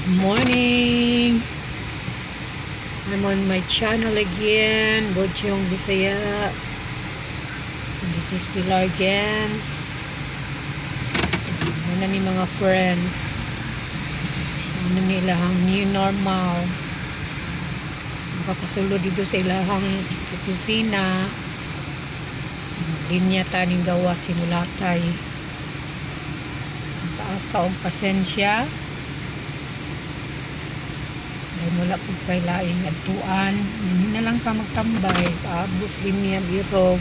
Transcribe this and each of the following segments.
Morning! I'm on my channel again, Bodyong Bisaya. This is Pilar Gens. Muna ni mga friends. Ano nila ang new normal. Makakasulod dito sa ilahang opisina. Linya taning gawa sinulatay. Ang taas ka ang pasensya. Dahil wala po kay laing adtuan. Hindi na lang ka magtambay. Paabot sa linya irog.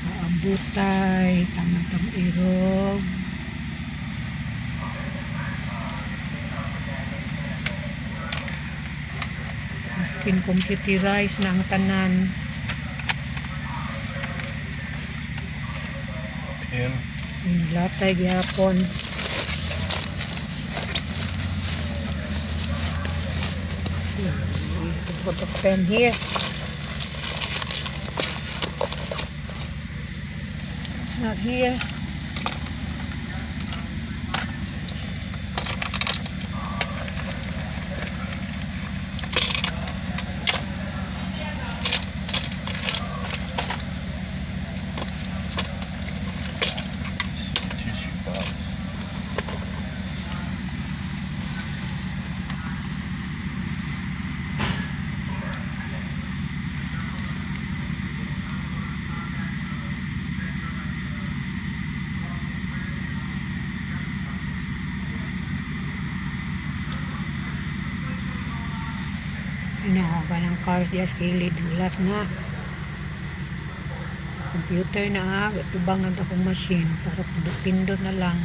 Paabutay. Tamang tang irog. Maskin computerized na ang tanan. Pin. Latay gihapon. Put the pen here. It's not here. Tissue box. Inahaga ng cars diya sa kilid. Hulat na. Computer na ah. Tubang na akong machine para pindot na lang.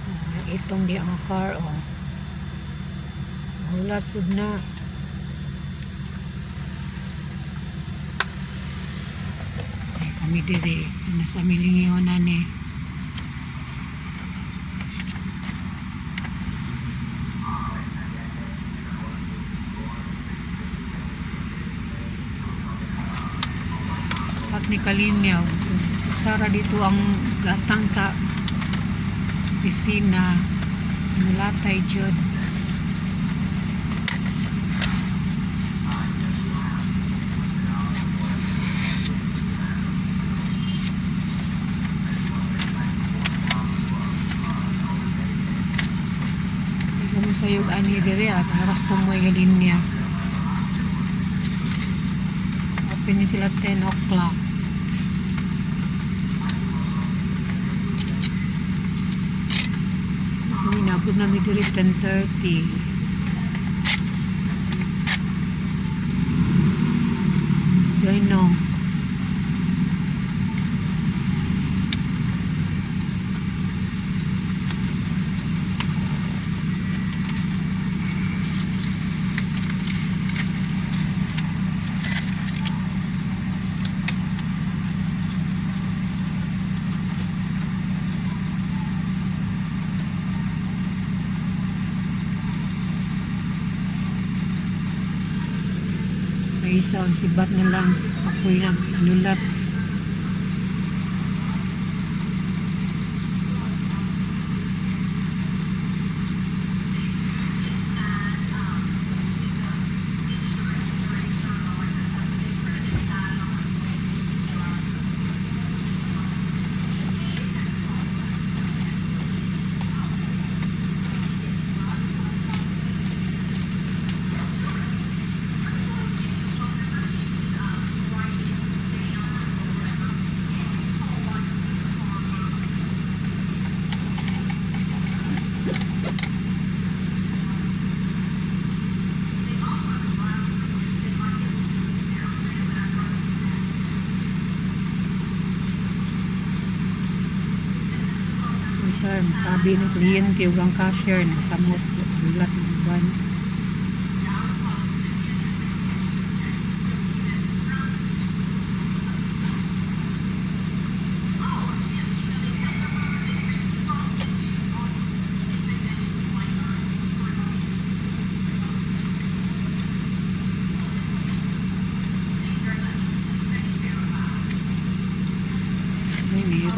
Oh, itong di ang car oh. Hulat pud na. Ay, kami diri nasa milingion na ni. At ni Kalinyaw. Sara dito ang gatang sa pisina. Nulatay jud. Ikaw mo sayog ani diri at aras tumoy nga linya. Open ni sila 10 o'clock. Inabot na mi diri 10:30. Don't know. May isa ang sibat na lang. Ako'y nagnulat. Sir, tabi ng kliyente ug ang cashier nagsamot nulat ng uban.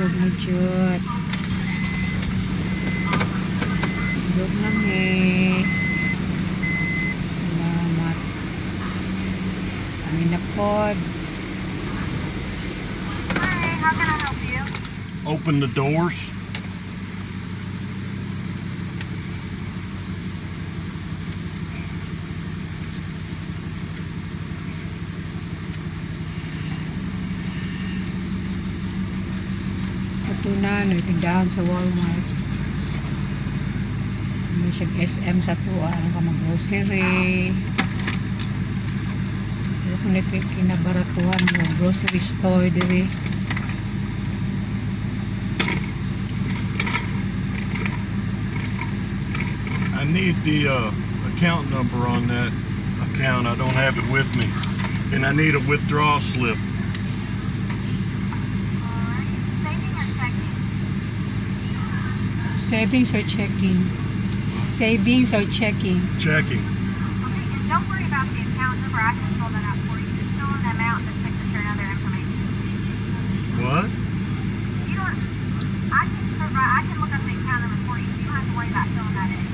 Tulog na jud. Tulog na mi. Salamat. Kami na pod. Hi, how can I help you? Open the doors. Ito na, nagtindahan sa Walmart. Ano siya, SM sa tuwa. Ano ka mag-grocery. Pero kung kinabaratuhan mo, grocery store, diri. I need the account number on that account. I don't have it with me. And I need a withdrawal slip. Alright, saving or checking? Savings or checking? Savings or checking? Checking. Okay, and don't worry about the account number. I can fill that out for you. Just fill in the amount, the signature, and other information. What? You don't. I can provide. I can look up the account number for you. So you don't have to worry about filling that in.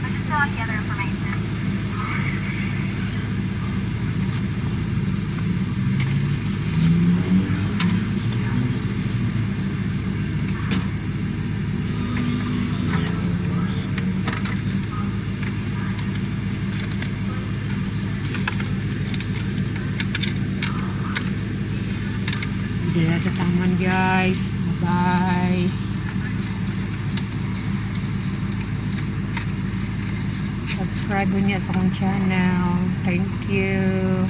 But just fill out the other information. Hindi na sa taman, guys. Bye-bye. Subscribe niya sa akong channel. Thank you.